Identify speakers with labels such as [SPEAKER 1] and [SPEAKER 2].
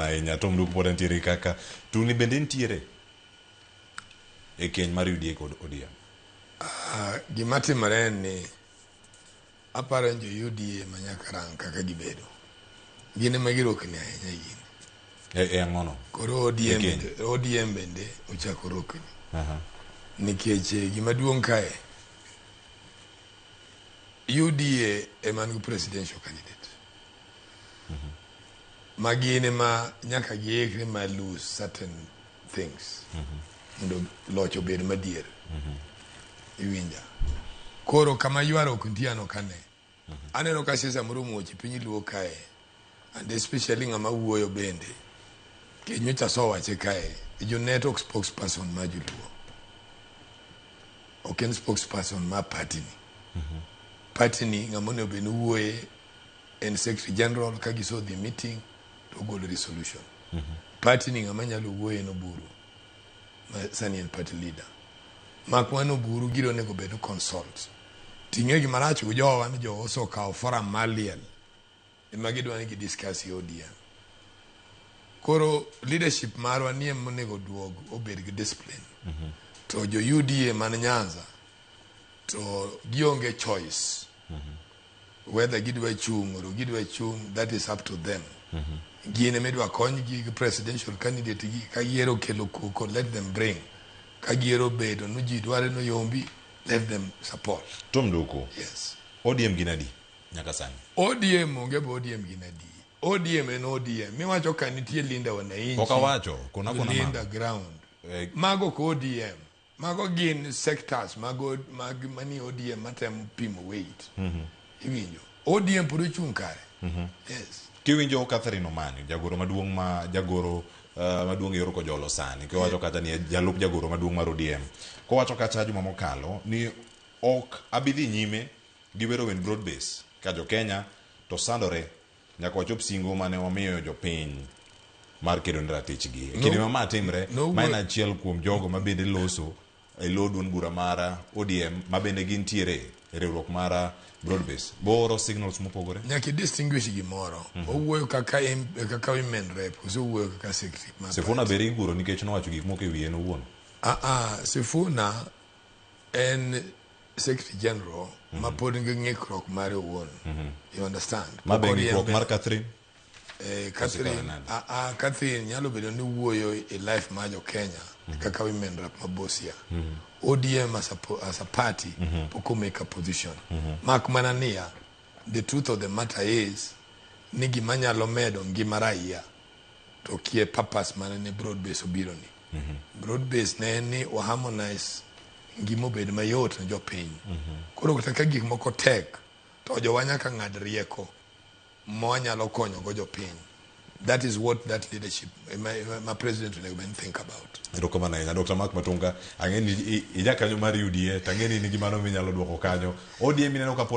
[SPEAKER 1] Ahinya Tom Luke pod ntiere kaka tungni bende ntiere e keny mar UDA kod ODM.
[SPEAKER 2] Gima timore en ni aparo ni jo UDA ma nyaka rang kaka gibedo. Gin ema girokni ahinya e gini.
[SPEAKER 1] E ang'ono?
[SPEAKER 2] Koro ODM,
[SPEAKER 1] E keny.
[SPEAKER 2] Bende, ODM bende ochako rokni. Nikech gima duong' kae, UDA ema nigi presidential candidate. Ma gin ema nyaka giikre ma lose certain things mondo loch obed madier. Iwinja. Koro kama ywaruok nitie an ok ane. Aneno ka siasa moro omuoch e piny luo kae and especially ng'ama wuoyo bende. Nikech nyocha asewache kae, Junet ok spokesperson mar joluo. Ok en spokesperson mar party ni. Party ni ng'ama onego bed ni wuoye en secretary general ka gisodhi meeting to ogolo resolution. Party ni ng'ama nyalo wuoye en Oburu ma sani en party leader. Mak mana Oburu giro onego bed ni consult. Ting'e gima rach gi jowa ni jowa osekawo forum mar liel ema gidwa ni gidiscuss e ODM. Koro leadership marwa ni ema onego duog obed gi discipline. To jo UDA man Nyanza to gionge choice. Whether gidwa chung' or gidwa chung', that is up to them. Gin ema idwa konygi gi presidential candidate gi ka giero kelo koko, let them bring. Ka giero bedo ni ji dware noyombi, let them support.
[SPEAKER 1] Tom Duku.
[SPEAKER 2] Yes.
[SPEAKER 1] ODM gin adi nyaka sani?
[SPEAKER 2] ODM onge bo ODM gin adi. ODM en ODM. Miwacho ka nitie Linda Wananchi.
[SPEAKER 1] Pok awacho, kona kona
[SPEAKER 2] Linda
[SPEAKER 1] mago.
[SPEAKER 2] Ground.
[SPEAKER 1] Eh.
[SPEAKER 2] Mago ok ODM. Mago gin sectors mago mag mani ODM matemo pimo weight. Iwinjo. ODM pod ochung' kare. Yes.
[SPEAKER 1] Kiwinjo Catherine Omanyo, jagoro maduong' ma jagoro maduong' e yor Kojolo sani, kiwacho kata ni jalup jagoro maduong' mar ODM, kowacho kata juma mokalo ni ok abi dhi nyime gi wero wend broad base ka jo Kenya to sandore nyaka wachop singo mane wamiyo jopiny mar kedo ne ratichgi. E kinde ma ma timre,
[SPEAKER 2] no
[SPEAKER 1] ma en achiel kuom jogo ma bende loso e lo duond bura mar ODM ma bende gintiere e riwruok mar broad base. Booro signals mopogore.
[SPEAKER 2] Nyaka i distinguish gimoro. Owuoyo kaka kaka women rep koso owuoyo kaka secretary mar
[SPEAKER 1] Sifuna
[SPEAKER 2] party.
[SPEAKER 1] bende iguro nikech nowacho gik moko e wiye en owuon.
[SPEAKER 2] Ah ah, Sifuna en secretary general ma pod nigi ng'ikruok mare owuon. You understand?
[SPEAKER 1] Ma be
[SPEAKER 2] Pok
[SPEAKER 1] ng'ikruok
[SPEAKER 2] oriembe.
[SPEAKER 1] mar Catherine?
[SPEAKER 2] Catherine,
[SPEAKER 1] nade?
[SPEAKER 2] ah, ah, Catherine nyalo bedo ni wuoyo e life mar jo Kenya kaka women rep ma Busia. ODM as a party pok o make a position. Mak mana niya, the truth of the matter is ni gima nyalo medo ngima raia to kie purpose mane ne broad base obiro ni. Broad base ne en ni wa harmonize ngima obed mayot ne jopiny. Koro kata ka gik moko tek to jowa nyaka ng'ad rieko mwanyalo konyo go jopiny. That is what that leadership ma president onego bed ni think about.
[SPEAKER 1] Erokamano ahinya Dr. Mark Matunga. Ang'e ni ijakanyo mar UDA to ang'e ni in gi mano minyalo duoko kanyo. ODM ineno ka pod